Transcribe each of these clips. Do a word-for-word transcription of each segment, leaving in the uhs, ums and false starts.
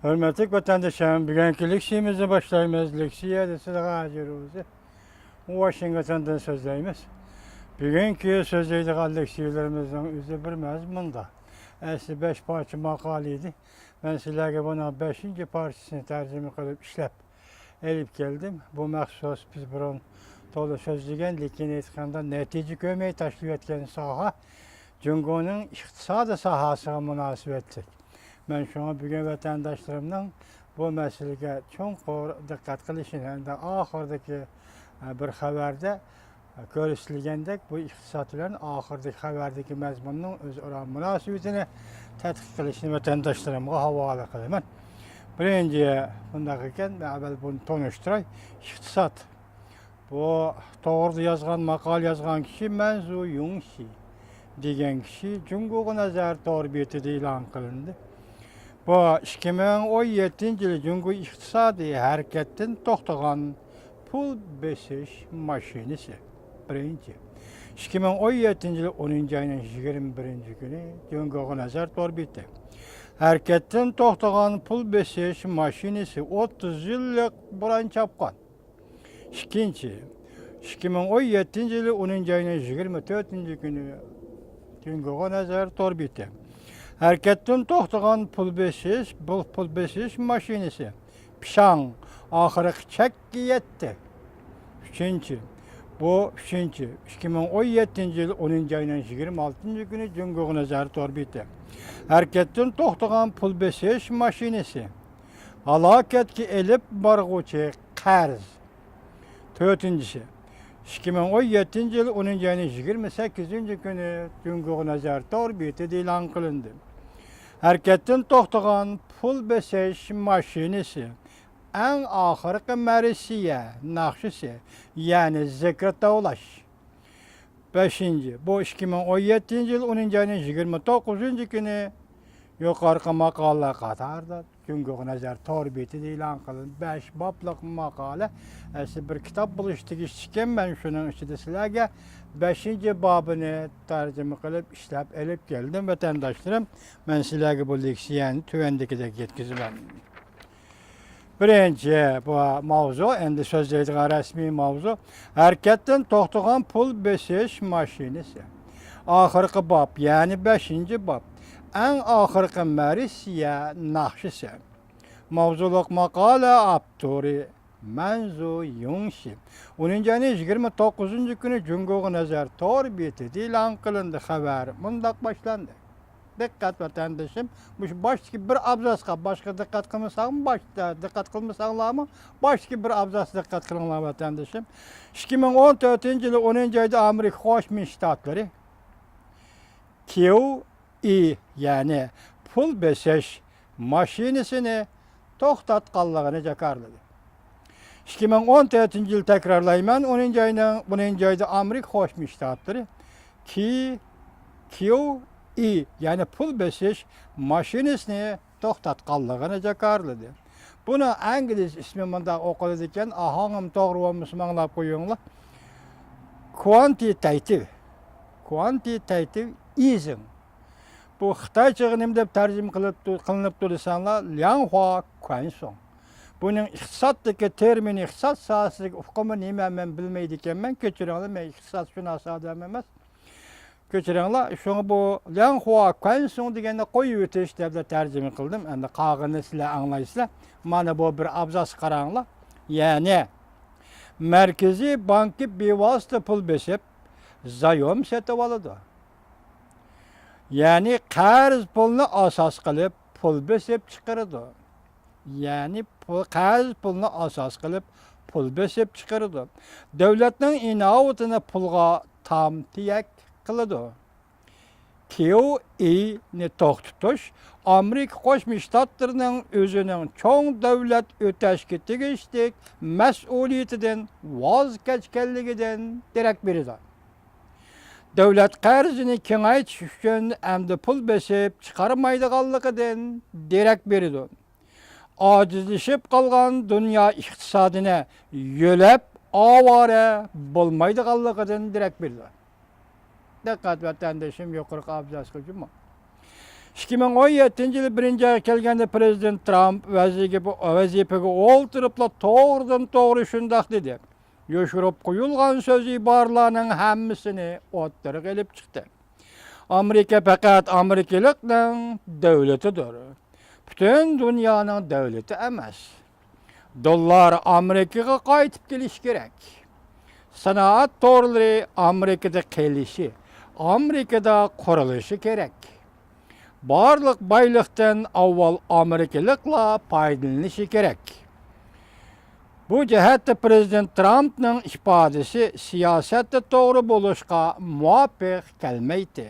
ھۆرمەتلىك ۋەتەندىشىم، بۈگۈنكى لېكسىيەمىزنى باشلايمىز. لېكسىيەدە سىلەرگە ھازىر ئۆزى ۋاشىنگتوندىن سۆزلەيمىز. بۈگۈنكى سۆزلەيدىغان لېكسىيەلىرىمىزنىڭ ئۆزى بىر مەزمۇندا. ئەسلى بەش پارچە ماقالە ئىدى. مەن سىلەرگە بۇنىڭ بەشىنچى پارچىسىنى تەرجىمە قىلىپ ئىشلەپ ئېلىپ كەلدىم. بۇ مەخسۇس بىز بۇرۇن تولا سۆزلىگەن، لېكىن ئېيتقاندا نەتىجە كۆرمەي تاشلىۋەتكەن ساھە جۇڭگونىڭ ئىقتىسادىي ساھەسىگە مۇناسىۋەتلىك. مەن شۇڭا بۈگۈن ۋەتەنداشلىرىمنىڭ بۇ مەسىلىگە چوڭقۇر دىققەت قىلىشىنى ھەمدە ئاخىرىدىكى، ئە، بىر خەۋەردە، ئە، كۆرسىتىلگەندەك، بۇ ئىقتىساد بىلەن ئاخىرىدىكى خەۋەردىكى مەزمۇننىڭ ئۆزئارا مۇناسىۋىتىنى تەتقىق قىلىشنى ۋەتەنداشلىرىمغا ھاۋالە قىلىمەن. بىرىنچى، بۇنداق ئىكەن، مەن ئەۋۋەل بۇنى تونۇشتۇراي. ئىقتىساد. بۇ توغرىدا يازغان، ماقالە يازغان كىشى مەنزۇ يۇڭشى دېگەن كىشى جۇڭگوغا نەزەر تور بېتىدە ئېلان قىلىندى. بۇ ئىككى مىڭ ئون يەتتىنچى يىلى جۇڭگو ئىقتىسادىي ھەرىكەتتىن توختىغان پۇل بېسىش ماشىنىسى. بىرىنچى، ئىككى مىڭ ئون يەتتىنچى يىلى ئونىنچى ئاينىڭ يىگىرمە بىرىنچى كۈنى جۇڭگوغا نەزەر تور بېتى. ھەرىكەتتىن توختىغان پۇل بېسىش ماشىنىسى ئوتتۇز يىللىق بوران چاپقان. ئىككىنچى، ئىككى مىڭ ئون يەتتىنچى يىلى ئونىنچى ئاينىڭ يىگىرمە تۆتىنچى كۈنى جۇڭگوغا نەزەر تور بېتى. ھەرىكەتتىن توختىغان پۇل بېسىش، بۇ پۇل بېسىش ماشىنىسى پىشاڭ ئاخىرقى چەككە يەتتى. ئۈچىنچى، بۇ ئۈچىنچى، ئىككى مىڭ ئون يەتتىنچى يىل ئونىنچى ئاينىڭ يىگىرمە ئالتىنچى كۈنى جۇڭگوغا نەزەر تور بېتى. ھەرىكەتتىن توختىغان پۇل بېسىش ماشىنىسى. ھالاكەتكە ئېلىپ بارغۇچى قەرز. تۆتىنچىسى، ئىككى مىڭ ئون يەتتىنچى يىل ئونىنچى ئاينىڭ يىگىرمە سەككىزىنچى كۈنى جۇڭگوغا نەزەر تور بېتىدە ئېلان قىلىندى. ھەرىكەتتىن توختىغان پۇل بېسىش ماشىنىسى. ئەڭ ئاخىرقى مەرسىيە ناخشىسى، يەنى زىكىر توۋلاش. بەشىنچى، بۇ ئىككى مىڭ ئون يەتتىنچى يىل ئونىنچى ئاينىڭ يىگىرمە توققۇزىنچى كۈنى يۇقىرىقى ماقالىلەر قاتارىدا جۇڭگوغا نەزەر تور بېتىدە ئېلان قىلىندى. بەش بابلىق ماقالە، ئەسلى بىر كىتاب بولۇشى تېگىشلىككەن. مەن شۇنىڭ ئىچىدە سىلەرگە بەشىنچى بابىنى تەرجىمە قىلىپ ئىشلەپ ئېلىپ كەلدىم، ۋەتەنداشلىرىم. مەن سىلەرگە بۇ لېكسىيەنى تۆۋەندىكىدەك يەتكۈزىمەن. بىرىنچى، بۇ ماۋزۇ، ئەمدى سۆزلەيدىغان رەسمىي ماۋزۇ، ھەرىكەتتىن توختىغان پۇل بېسىش ماشىنىسى. ئاخىرقى باب، يەنى بەشىنچى باب، ئەڭ ئاخىرقى مەرسىيە ناخشىسى. ماۋزۇلۇق ماقالە ئاپتورى مەنزۇ يۇڭشى. ئونىنچى ئاينىڭ يىگىرمە توققۇزىنچى كۈنى جۇڭگوغا نەزەر تور بېتىدە ئېلان قىلىندى. خەۋەر مۇنداق باشلاندى. دىققەت ۋەتەندىشىم، مۇشۇ باشتىكى بىر ئابزاسقا باشقا دىققەت قىلمىساڭمۇ، باشتا دىققەت قىلمىساڭلارمۇ، باشتىكى بىر ئابزاسقا دىققەت قىلىڭلار ۋەتەندىشىم. ئىككى مىڭ ئون تۆتىنچى يىلى ئونىنچى ئايدا ئامېرىكا قوشما شتاتلىرى كيۇ ئى، يەنى پۇل بېسىش ماشىنىسىنى توختاتقانلىقىنى جاكارلىدى. ئىككى مىڭ ئون تۆتىنچى يىل، تەكرارلايمەن، ئونىنچى ئاينىڭ، ئونىنچى ئايدا ئامېرىكا قوشما شتاتلىرى كي-، كيۇ ئى، يەنى پۇل بېسىش ماشىنىسىنى توختاتقانلىقىنى جاكارلىدى. بۇنىڭ ئىنگلىز ئىسمى مۇنداق ئوقۇلىدىكەن، ئاھاڭىم توغرا بولمىسا ماڭلاپ قويۇڭلار. كۋانتىتەيتىۋ، كۋانتىتەيتىۋ ئىزىڭ. بۇ خىتايچىغا نېمە دەپ تەرجىمە قىلىپ تۇ-، قىلىنىپتۇ دېسەڭلار، لياڭخۇا كۇەنسۇڭ. بۇنىڭ ئىقتىسادتىكى تېرمىنى، ئىقتىساد ساھەسىدىكى ئۇقۇمى نېمە، مەن بىلمەيدىكەنمەن، كەچۈرۈڭلار، مەن ئىقتىسادشۇناس ئادەم ئەمەس. كەچۈرۈڭلار، شۇڭا بۇ لياڭخۇا كۇەنسۇڭ دېگەننى قويۇۋېتىش دەپ تەرجىمە قىلدىم. ئەمدى قالغىنىنى سىلەر ئاڭلايسىلەر. مانا بۇ بىر ئابزاسقا قاراڭلار. يەنى، مەركىزىي بانكى بىۋاسىتە پۇل بېسىپ، زايوم سېتىۋالىدۇ. يەنى قەرز پۇلنى ئاساس قىلىپ پۇل بېسىپ چىقىرىدۇ. يەنى پۇل، قەرز پۇلنى ئاساس قىلىپ پۇل بېسىپ چىقىرىدۇ. دۆلەتنىڭ ئىناۋىتىنى پۇلغا تام تىيەك قىلىدۇ. كيۇ ئىنى توختىتىش ئامېرىكا قوشما شتاتلىرىنىڭ ئۆزىنىڭ چوڭ دۆلەت ئۆتەشكە تېگىشلىك مەسئۇلىيىتىدىن ۋاز كەچكەنلىكىدىن دېرەك بېرىدۇ. دۆلەت قەرزىنى كېڭەيتىش ئۈچۈن ئەمدى پۇل بېسىپ چىقارمايدىغانلىقىدىن دېرەك بېرىدۇ. ئاجىزلىشىپ قالغان دۇنيا ئىقتىسادىنى يۆلەپ ئاۋارە بولمايدىغانلىقىدىن دېرەك بېرىدۇ. دىققەت ۋەتەندىشىم، يۇقىرىقى ئابزاسقا جۇمۇ. ئىككى مىڭ ئون يەتتىنچى يىل بىرىنچى ئايغا كەلگەندە پرېزىدېنت ترامپ ۋەزىپىگە، ۋەزىپىگە ئولتۇرۇپلا توغرىدىن توغرا شۇنداق دېدى. يوشۇرۇپ قويۇلغان سۆز ئىبارىلەرنىڭ ھەممىسىنى ئوتتۇرىغا ئېلىپ چىقتى. ئامېرىكا پەقەت ئامېرىكىلىقنىڭ دۆلىتىدۇر. پۈتۈن دۇنيانىڭ دۆلىتى ئەمەس. دوللار ئامېرىكىغا قايتىپ كېلىشى كېرەك. سانائەت تورلىرى ئامېرىكىدا قېلىشى، ئامېرىكىدا قۇرۇلۇشى كېرەك. بارلىق بايلىقتىن ئاۋۋال ئامېرىكىلىقلار پايدىلىنىشى كېرەك. بۇ جەھەتتە پرېزىدېنت ترامپنىڭ ئىپادىسى سىياسەتتە توغرا بولۇشقا مۇۋاپىق كەلمەيتتى.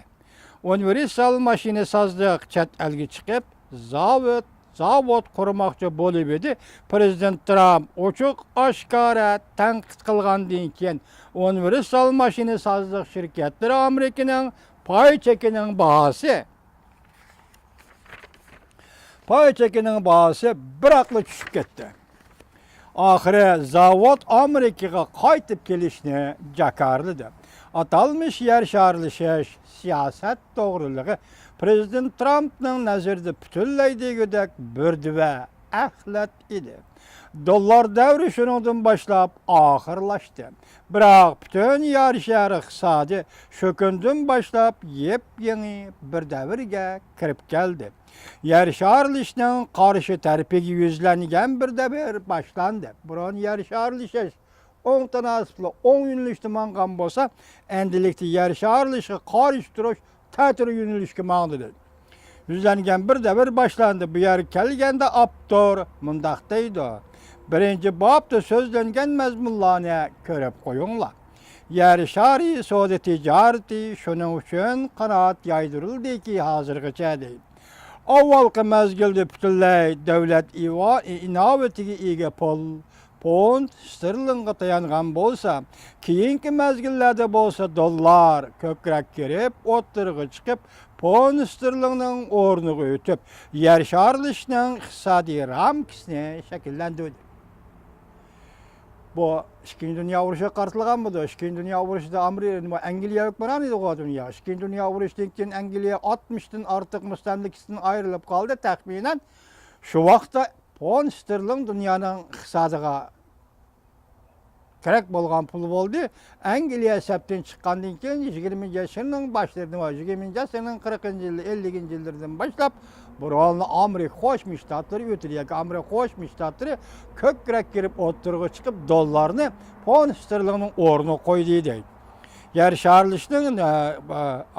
ئۇنىۋېرسال ماشىنىسازلىق چەت ئەلگە چىقىپ، زاۋۇت، زاۋۇت قۇرماقچى بولۇۋىدى. پرېزىدېنت ترامپ ئوچۇق ئاشكارا تەنقىد قىلغاندىن كېيىن، ئۇنىۋېرسال ماشىنىسازلىق شىركەتلىرى ئامېرىكىنىڭ پاي چېكىنىڭ باھاسى، پاي چېكىنىڭ باھاسى بىراقلا چۈشۈپ كەتتى. ئاخىرى زاۋۇت ئامېرىكىغا قايتىپ كېلىشنى جاكارلىدى. ئاتالمىش يەر شارلىشىش سىياسەت توغرىلىقى پرېزىدېنت ترامپنىڭ نەزىرىدە پۈتۈنلەي دېگۈدەك بىردىۋە ئەخلەت ئىدى. دوللار دەۋرى شۇنىڭدىن باشلاپ ئاخىرلاشتى. بىراق پۈتۈن يەر شارى ئىقتىسادى شۇ كۈندىن باشلاپ يېپيېڭى بىر دەۋرگە كىرىپ كەلدى. يەر شارلىشىشنىڭ قارشى تەرىپىگە يۈزلەنگەن بىر دەۋر باشلاندى. بۇرۇن يەر شارلىشىش ئوڭ تاناسىپلا ئوڭ يۆنىلىشتە ماڭغان بولسا، ئەمدىلىكتە يەر شارلىشىشقا قارشى تۇرۇش تەتۈر يۆنىلىشكە ماڭدى. يۈزلەنگەن بىر دەۋر باشلاندى. بۇ يەرگە كەلگەندە ئاپتور مۇنداق دەيدۇ: بىرىنچى بابتا سۆزلەنگەن مەزمۇنلارنى كۆرۈپ قويۇڭلار. يەر شارى سودا تىجارىتى شۇنىڭ ئۈچۈن قانات يايدۇرۇلدىكى ھازىرغىچە دەيدۇ. ئاۋۋالقى مەزگىلدە پۈتۈنلەي دۆلەت ئىۋا-، ئىناۋىتىگە ئىگە پۇل، پوند ستېرلىڭغا تايانغان بولسا، كېيىنكى مەزگىللەردە بولسا دوللار كۆكرەك كىرىپ، ئوتتۇرىغا چىقىپ، پوند ستېرلىڭنىڭ ئورنىغا ئۆتۈپ، يەر شارلىشىشنىڭ ئىقتىسادىي رامكىسىنى شەكىللەندۈردى. بۇ ئىككىنچى دۇنيا ئۇرۇشىغا قارىتىلغان بۇ. ئىككىنچى دۇنيا ئۇرۇشىدا ئامېرىكا، ئەنگلىيە ھۆكۈمران ئىدىغۇ دۇنيا. ئىككىنچى دۇنيا ئۇرۇشىدىن كېيىن ئەنگلىيە ئاتمىشتىن ئارتۇق مۇستەملىكىسىدىن ئايرىلىپ قالدى. تەخمىنەن شۇ ۋاقىتتا پوند ستېرلىڭ دۇنيانىڭ ئىقتىسادىغا كېرەك بولغان پۇل بولدى. ئەنگلىيە سەپتىن چىققاندىن كېيىن، يىگىرمىنچى ئەسىرنىڭ باشلىرىدىن ۋە يىگىرمىنچى ئەسىرنىڭ قىرىقىنچى يىلى، ئەللىكىنچى يىللىرىدىن باشلاپ، بۇرۇنلا ئامېرىكا قوشما شتاتلىرى ئۆتىدۇ ياكى ئامېرىكا قوشما شتاتلىرى كۆكرەك كىرىپ ئوتتۇرىغا چىقىپ، دوللارنى پوند ستېرلىڭنىڭ ئورنىغا قويدى دەيدۇ. يەر شارلىشىشنىڭ، ئە،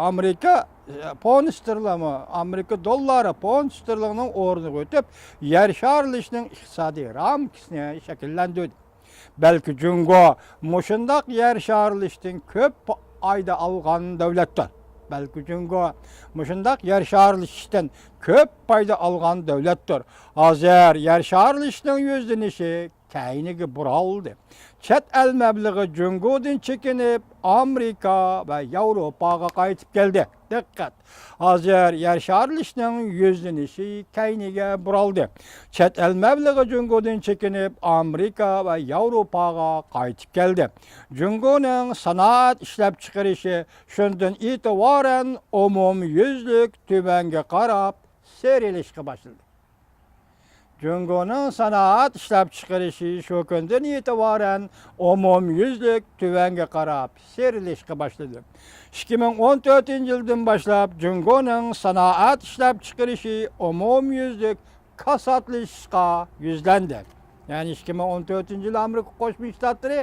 ئامېرىكا، ئە، پوند ستېرلىڭى، ئامېرىكا دوللارى پوند ستېرلىڭنىڭ ئورنىغا ئۆتۈپ، يەر شارلىشىشنىڭ ئىقتىسادىي رامكىسىنى شەكىللەندۈردى. بەلكى جۇڭگو مۇشۇنداق يەر شارلىشىشتىن كۆپ پايدا ئالغان دۆلەتتۇر. بەلكى جۇڭگو مۇشۇنداق يەر شارلىشىشتىن كۆپ پايدا ئالغان دۆلەتتۇر. ھازىر يەر شارلىشىشنىڭ يۈزلىنىشى كەينىگە بۇرالدى. چەت ئەل مەبلىغى جۇڭگودىن چېكىنىپ، ئامېرىكا ۋە ياۋروپاغا قايتىپ كەلدى. دىققەت! ھازىر يەر شارلىشىشنىڭ يۈزلىنىشى كەينىگە بۇرالدى. چەت ئەل مەبلىغى جۇڭگودىن چېكىنىپ، ئامېرىكا ۋە ياۋروپاغا قايتىپ كەلدى. جۇڭگونىڭ سانائەت ئىشلەپچىقىرىشى شۇندىن ئېتىبارەن ئومۇميۈزلۈك تۆۋەنگە قاراپ سىيرىلىشقا باشلىدى. جۇڭگونىڭ سانائەت ئىشلەپچىقىرىشى شۇ كۈندىن ئېتىبارەن ئومۇميۈزلۈك تۆۋەنگە قاراپ سىيرىلىشقا باشلىدى. ئىككى مىڭ ئون تۆتىنچى يىلدىن باشلاپ جۇڭگونىڭ سانائەت ئىشلەپچىقىرىشى ئومۇميۈزلۈك كاساتلىشىشقا يۈزلەندى. يەنى ئىككى مىڭ ئون تۆتىنچى يىلى ئامېرىكا قوشما شتاتلىرى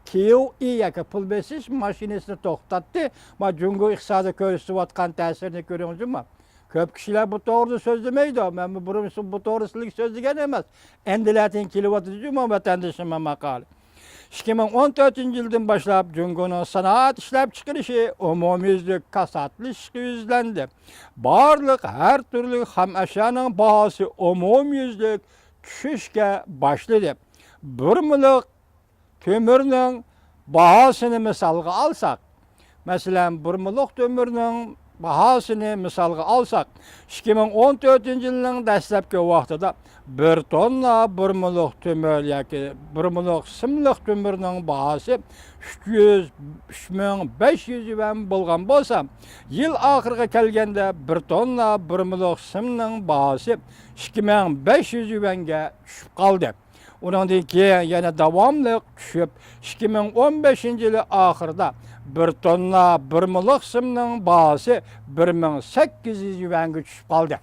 كيۇ ئى ياكى پۇل بېسىش ماشىنىسىنى توختاتتى. ما جۇڭگو ئىقتىسادىغا كۆرسىتىۋاتقان تەسىرىنى كۆرۈڭ جۇمۇ. كۆپ كىشىلەر بۇ توغرىدا سۆزلىمەيدۇ. مەن بۇ بۇرۇن بۇ توغرىدا سىلەرگە سۆزلىگەن ئەمەس. ئەمدىلەتىن كېلىۋاتىدۇ جۇمۇ ۋەتەندىشىم ماقالە. ئىككى مىڭ ئون تۆتىنچى يىلدىن باشلاپ جۇڭگونىڭ سانائەت ئىشلەپچىقىرىشى ئومۇميۈزلۈك كاساتلىشىشقا يۈزلەندى. بارلىق ھەر تۈرلۈك خام ئەشيانىڭ باھاسى ئومۇميۈزلۈك چۈشۈشكە باشلىدى. بۇرمىلىق تۆمۈرنىڭ باھاسىنى مىسالغا ئالساق، مەسىلەن، بۇرمىلىق تۆمۈرنىڭ باھاسىنى مىسالغا ئالساق، ئىككى مىڭ ئون تۆتىنچى يىلنىڭ دەسلەپكى ۋاقتىدا بىر توننا بۇرمىلىق تۆمۈر ياكى بۇرمىلىق سىملىق تۆمۈرنىڭ باھاسى ئۈچ يۈز، ئۈچ مىڭ بەش يۈز يۈەن بولغان بولسا، يىل ئاخىرىغا كەلگەندە بىر توننا بۇرمىلىق سىمنىڭ باھاسى ئىككى مىڭ بەش يۈز يۈەنگە چۈشۈپ قالدى. ئۇنىڭدىن كېيىن يەنە داۋاملىق چۈشۈپ، ئىككى مىڭ ئون بەشىنچى يىلى ئاخىرىدا بىر توننا بۇرمىلىق سىمنىڭ باھاسى بىر مىڭ سەككىز يۈز يۈەنگە چۈشۈپ قالدى.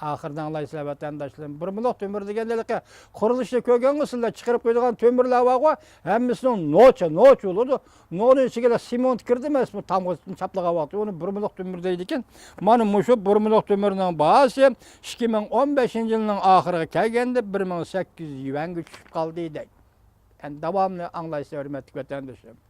ئاخىرىنى ئاڭلايسىلەر، ۋەتەنداشلىرىم. بۇرمىلىق تۆمۈر دېگەندە ھېلىقى قۇرۇلۇشتا كۆرگەنغۇ سىلەر، چىقىرىپ قويىدىغان تۆمۈرلەر بارغۇ، ھەممىسىنىڭ نوچا، نوچا بولىدۇ. نونىڭ ئىچىگە سېمونت كىردىمۇ، ئەسلى تامغىسىنى چاپلىغان ۋاقتى ئۇنى بۇرمىلىق تۆمۈر دەيدىكەن. مانا مۇشۇ بۇرمىلىق تۆمۈرنىڭ باھاسى ئىككى مىڭ ئون بەشىنچى يىلنىڭ ئاخىرىغا كەلگەندە بىر مىڭ سەككىز يۈەنگە چۈشۈپ قالدى دەيدۇ. يەنى داۋامىنى ئاڭلايسىز، ھۆرمەتلىك ۋەتەنداشلىرىم.